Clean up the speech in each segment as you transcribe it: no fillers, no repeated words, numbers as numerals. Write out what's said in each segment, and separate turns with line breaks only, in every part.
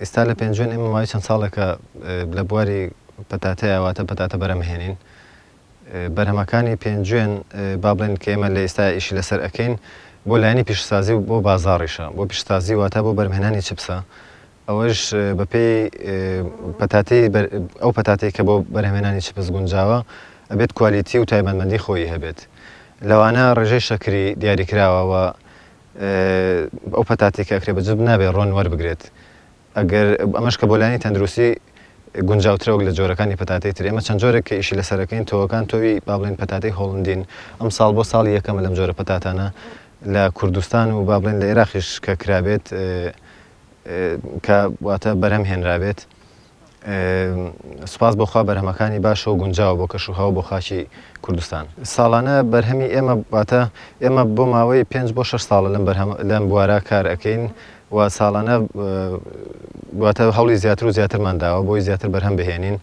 ئێستا لە پێنجوێن ئێمە ماوەی چەند ساڵێکە لە بواری پەتاتەیە واتە پەتاتە بەرهەمهێنین. بەرهەمەکانی پێنجوێن با بڵێن کە ئێمە لە ئێستا ئیشی لەسەر ئەکەین بۆ لایەنی پیشەسازی و بۆ بازاڕیشە. بۆ پیشەسازی واتە بۆ بەرهەمهێنانی چپسە. ئەوەش بەپێی پەتاتەی ئەو پەتاتەی کە بۆ بەرهەمهێنانی چپس گونجاوە ئەبێت کوالیتی و تایبەتمەندی خۆی هەبێت. لەوانە ڕێژەی شەکری دیاریکراوە و ئەو پەتاتەی کە ئەکرێ بە جب نابێ ڕۆن وەربگرێت ئەگەر ئەمەش کە بۆ لایەنی تەندروستی گونجاوترە وەک لە جۆرەکانی پەتاتەی تر ئێمە چەند جۆرێک کە ئیشی لەسەرەکەین تۆوەکان تۆوی با بڵێن پەتاتەی هۆڵندین ئەم ساڵ بۆ ساڵی یەکەمە لەم جۆرە پەتاتانە لە کوردستان و با بڵێن لە عێراقیش کە کرابێت کە واتە بەرهەم هێنرابێت سوپاس بۆ خوا بەرهەمەکانی باشە و گونجاوە بۆ کەش و هەوا بۆ خاکی کوردستان. ساڵانە بەرهەمی ئێمە واتە ئێمە بۆ ماوەی پێنج بۆ شەش ساڵە لەم بەرهەم لەم بوارە کار ئەکەین و ساڵانە واتە هەوڵی زیاتر و زیاترمان داوە بۆی زیاتر بەرهەم بهێنین.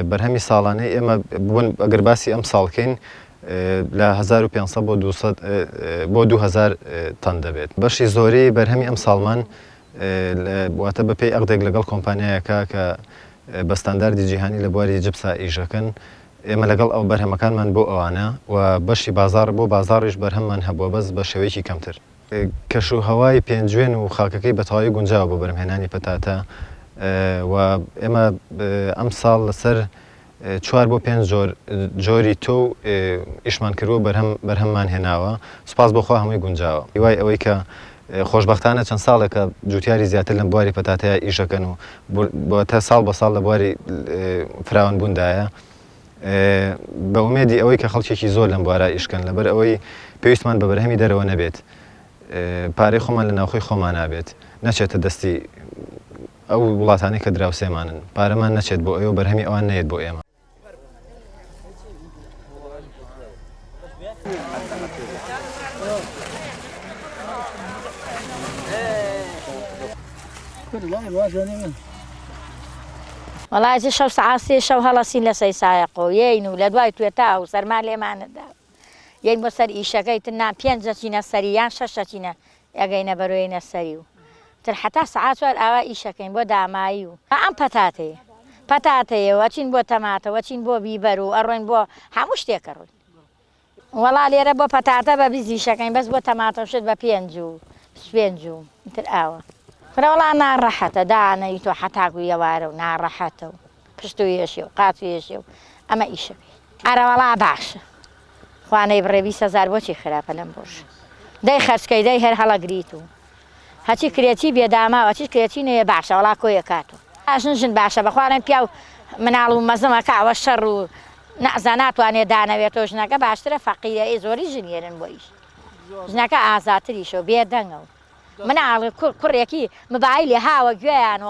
بەرهەمی ساڵانەی ئێمە بوون ئەگەر باسی ئەم ساڵ کەین لە 1500 بۆ 200 بۆ 2000 تەن دەبێت. بەشی زۆری بەرهەمی ئەم ساڵمان واتە بە پێی عەقدێک لەگەڵ کۆمپانیایەکە کە بە ستانداردی جیهانی لە بواری جپسا ئیشەکەن، ئێمە لەگەڵ ئەو بەرهەمەکانمان بۆ ئەوانە و بەشی بازاڕ بۆ بازاڕیش بەرهەممان هەبووە بەس بە شێوەیەکی کەمتر. کەش و هەوای پێنجوێن و خاکەکەی بە تەواوی گونجاوە بۆ بەرهەمهێنانی پەتاتە و ئێمە ئەمساڵ لەسەر چوار بۆ پێنج جۆر جۆری تۆو ئیشمان کردووە بەرهەم بەرهەممان هێناوە سوپاس بۆ خوا هەمووی گونجاوە هیوای ئەوەی کە خۆشبەختانە چەند ساڵێکە جوتیاری زیاتر لەم بواری پەتاتەیە ئیشەکەن و بۆتە ساڵ بە ساڵ لە بواری فراوان بووندایە بە ئومێدی ئەوەی کە خەڵکێکی زۆر لەم بوارە ئیشکەن لەبەر ئەوەی پێویستمان بە بەرهەمی دەرەوە نەبێت پارەی خۆمان لە ناوخۆی خۆمانا بێت نەچێتە دەستی ئەو وڵاتانەی کە دراوسێمانن، پارەمان نەچێت بۆ ئەوێ و بەرهەمی ئەوان نەیەت بۆ ئێمە.
وەڵا ئەچی شەو سەعات سێ شەو هەڵەسین لە سەی سایەقۆ یەین و لە دوای توێتا و سەرما لێمانەدا یەین بۆ سەر ئیشەکەی تر نا پێنج ئەچینە سەری یان شەش ئەچینە ئەگەینە بەرۆینە سەری و تر حەتا سەعات چوار ئاوا ئیشەکەین بۆ دامایی و ئەم پەتاتەیە پەتاتەیە و ئەچین بۆ تەماتە و ئەچین بۆ بیبەر و ئەڕۆین بۆ هەموو شتێک ئەڕۆین وەڵا لێرە بۆ پەتاتە بە بیست ئیشەکەین بەس بۆ تەماتە و شت بە پێنج و پێنج و تر ئاوا کورە وەڵا ناڕەحەتە دانەی تۆ حەتاکو یەوارە و ناڕەحەتە و پشت و یەشێ و قاچ و یەشێ و ئەمە ئیشەکەی ئەرەوەڵا باشە خوا نەیبڕێ 20 هەزار بۆچی خراپە لەم ڕۆژە دەی خەرجکەی دەی هەر هەڵەگریت و هەچی کرێچی بێ داماوە هەچی کرێچی نەیە باشە وەڵا کۆیە کاتۆ ژن ژن باشە بەخوا پیاو مناڵ و مەزمە کاوە شەڕ و نەعزا ناتوانێ دانەوێتەوە ژنەکە باشترە فەقیرە ئێ زۆری ژن یەرن بۆ ئیش ژنەکە ئازاتریشە و بێدەنگە و مناڵ کوڕێکی مبایلی هاوە گوێیان و.